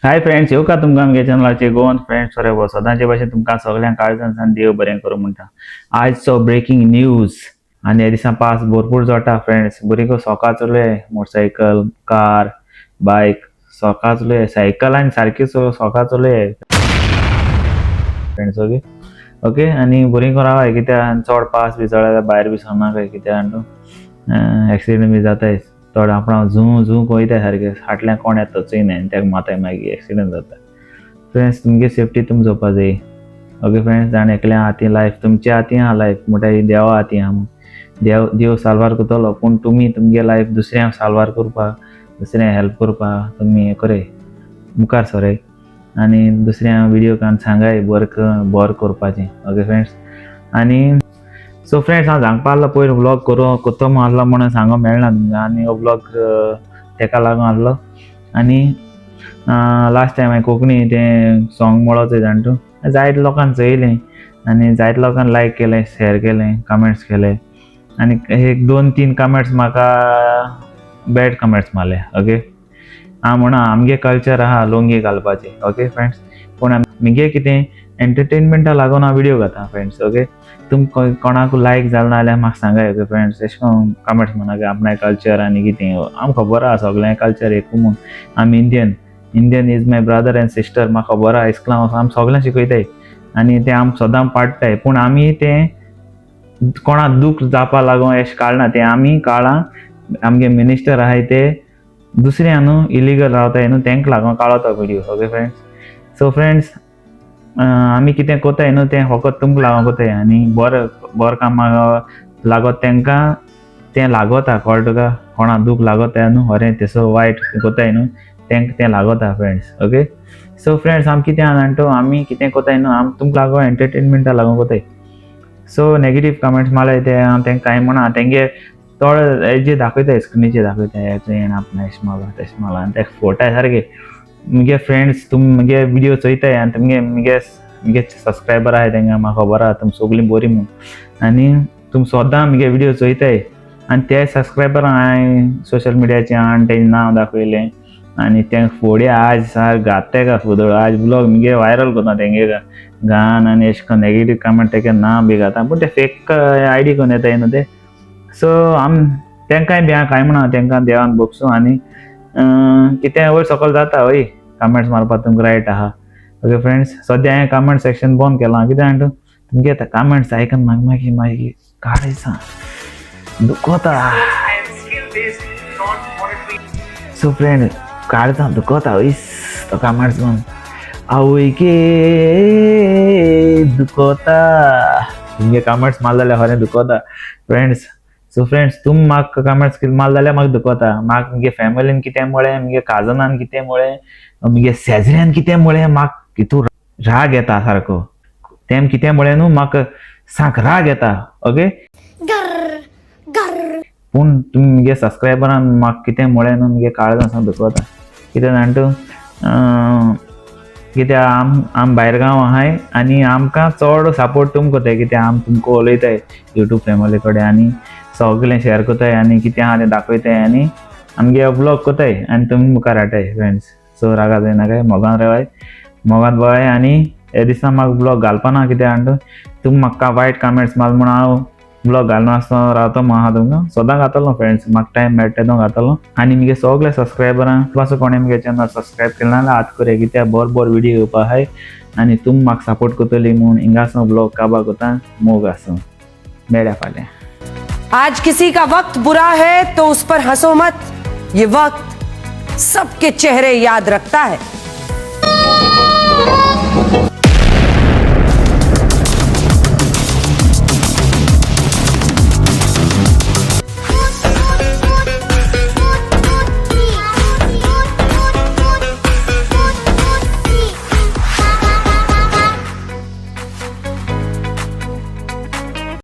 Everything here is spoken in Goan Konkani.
हाय फ्रेंड्स, येवका तुमकां आमगे चॅनलाचेर गोवन फ्रेंड्स फॉर सदांचे भाशेन तुमकां सगळ्यांक काळजान सान देव बरें करूं म्हणटा. आयजचो ब्रेकिंग न्यूज आनी ह्या दिसा पास भरपूर जोडटा फ्रेंड्स. बरी सोका चलय, मोटरसायकल, कार, बायक सोका चलय, सायकल आनी सारकी सोका चलय फ्रेंड्स. ओके ओके आनी बरी करून रावाय कित्याक चड पास बी चड भायर बी सरनाकाय कित्याक एक्सिडेंट बी जाताय. चड आपणा झू झू वयताय सारकें, फाटल्यान कोण येता चोयनाय आनी ताका मारताय, मागीर एक्सिडेंट जाता. फ्रेंड्स, तुमगे सेफ्टी तुमी चोवपा जाय. ओके फ्रेंड्स, जाण एकल्या हातीं लायफ तुमच्या हातीं आहा, लायफ म्हणटा ही देवा हातीं आहा म्हूण देव देव साल्वार करतलो, पूण तुमी तुमगे लायफ दुसऱ्यांक साल्वार करपाक, दुसऱ्यांक हेल्प करपाक तुमी हें करय, मुखार सरय आनी दुसऱ्या विडियो काडून सांगाय बरें बरें करपाचें. ओके फ्रेंड्स, आनी सो फ्रेंड्स, हांव सांगपा आहलो पयर व्लॉग करूं करतो म्हूण आहलो म्हणून सांगूंक मेळना तुमकां आनी हो व्लॉग तेका लागून आहलो. आनी लास्ट टायम हांवें कोंकणी तें सॉंग म्हणलो चोय जाण तूं, जायते लोकांक चोयलें आनी जायते लोकांक लायक केलें, शेअर केलें, कमेंट्स केले आनी एक दोन तीन कमेंट्स म्हाका बॅड कमेंट्स मारले. ओके, हांव म्हणा आमगे कल्चर आहा लुंगी घालपाची. ओके फ्रेंड्स, पूण मुगे कितें एंटरटेनमेंटा लागून हांव विडियो घाता फ्रेंड्स. ओके, तुमकां कोणाकू लायक जालें ना जाल्यार म्हाका सांगाय. ओके फ्रेंड्स, एशें कोन्न कमेंट्स म्हणा आपणाय कल्चर आनी कितें आमकां खबर आहा सगळें कल्चर एकू म्हूण. आमी Indian, Indian is my brother and sister, म्हाका खबर आहा. इस्कुलान वचोन आमी सगळें शिकयताय आनी तें आम सदां पाडटाय, पूण आमी तें कोणाक दूख जावपा लागून एशें काडना. तें आमी काळां आमगे मिनिस्टर आहाय ते दुसऱ्या न्हू इलिगल रावताय न्हू, तेंका लागून काडलो तो video. Okay friends, so friends, आमी कितें कोताय न्हू तें फकत तुमकां लागून कोताय आनी बरें बरें कामाक लागत तेंकां तें लागता, कळटा तुका? कोणा दूख लागता न्हू, खरें तेसो वायट कोताय न्हू, तेंकां तें लागता फ्रेंड्स. ओके, सो फ्रेंड्स, आमी कितें आहा जाणा, आमी कितें कोताय न्हू, आमी तुमकां लागून एंटरटेनमेंटा लागून कोताय. सो नेगेटीव कमेंट्स मारले ते हांव तेंकां कांय म्हणा, तेंगे थोडे हेजे दाखयताय, स्क्रिनीचेर दाखयताय हें आपणें एशें मारलां तेशें मारलां आनी तेका फोटाय सारके. मुगे फ्रेंड्स, तुमी मुगे विडियो चोयताय आनी तुमगे मुगे मुगे सबस्क्रायबर आहाय तेंकां म्हाका खबर आहा तुमी सगळीं बरीं म्हूण आनी तुमी सदां मुगे विडियो चोयताय आनी ते सबस्क्रायबर हांवें सोशल मिडियाचेर हाडून तेजें नांव दाखयलें आनी तें फोडया आज सार घात तेका फुदळ. आज ब्लॉग मुगे वायरल करता तेंगे घान आनी एशें कोन्न नेगेटीव कमेंट तेगे नांव बी घाता, पूण ते फेक आयडी करून येताय न्हू ते. सो आम तेंकांय बी हांव कांय म्हणा, तेंकां देवान भोगसूं आनी कितें वयर सकयल जाता हय, कमेंट्स मारपाक तुमकां रायट आहा. ओके फ्रेंड्स, सद्या हांवें कमेंट सेक्शन बंद केलां, कितें जाणा तूं, तुमगे आतां कमेंट्स आयकून म्हाका मागीर मागीर काळजां दुखोता. सो फ्रेंड, काळजां दुखोता हयस तो कमेंट्स म्हूण आवय गे दुखोता. तुमगे कमेंट्स मारले जाल्यार खरें दुखोता फ्रेंड्स. सो फ्रेंड्स, तुमी म्हाका कमेंट्स कितें मारले जाल्यार म्हाका दुखोता. म्हाका मुगे फॅमिलीन कितें म्हळें, मुगे काजनान कितें म्हळें, मुगे शेजऱ्यान कितें म्हळें, म्हाका कितू राग येता सारको. तेम कितें म्हळें न्हू, म्हाका साक राग येता. ओके, पूण तुमी मुगे सबस्क्रायबरान म्हाका कितें म्हळें न्हू, मुगे काळजान सामकें दुखोता. कितें जाणा तूं, कित्याक आम आम भायर गांव आहाय आनी आमकां चड सपोर्ट तुमकां कोताय, कित्याक आम तुमकां उलयताय यूट्यूब फॅमिली कडेन आनी सगळें शेअर कोताय आनी कितें आहा तें दाखयताय आनी आमगे व्लॉग कोताय आनी तुमी मुखार हाडटाय फ्रेंड्स. सो रागा जायनाकाय, मोगान रावाय, मोगान बराय. आनी हे दिसा म्हाका ब्लॉग घालपाना, कित्याक जाणा तुमी म्हाका वायट कमेंट्स मारले म्हूण हांव ब्लॉग घालना रावतो म्हूण आहा तुमकां सदां घातलो फ्रेंड्स, म्हाका टायम मेळटा तेदो घातलो. आनी मुगे सगळे सबस्क्रायबरां पासून कोणें मुगे चॅनल सबस्क्रायब केलें ना जाल्यार आतां करया, कित्याक बरो बरो विडियो येवपा आहाय आनी तुमी म्हाका सपोर्ट करतली म्हूण हिंगासून ब्लॉग काबार करता. मोग आसूं, मेळया फाल्यां. आज किसी का वक्त बुरा है तो उस पर हंसो मत, ये वक्त सबके चेहरे याद रखता है.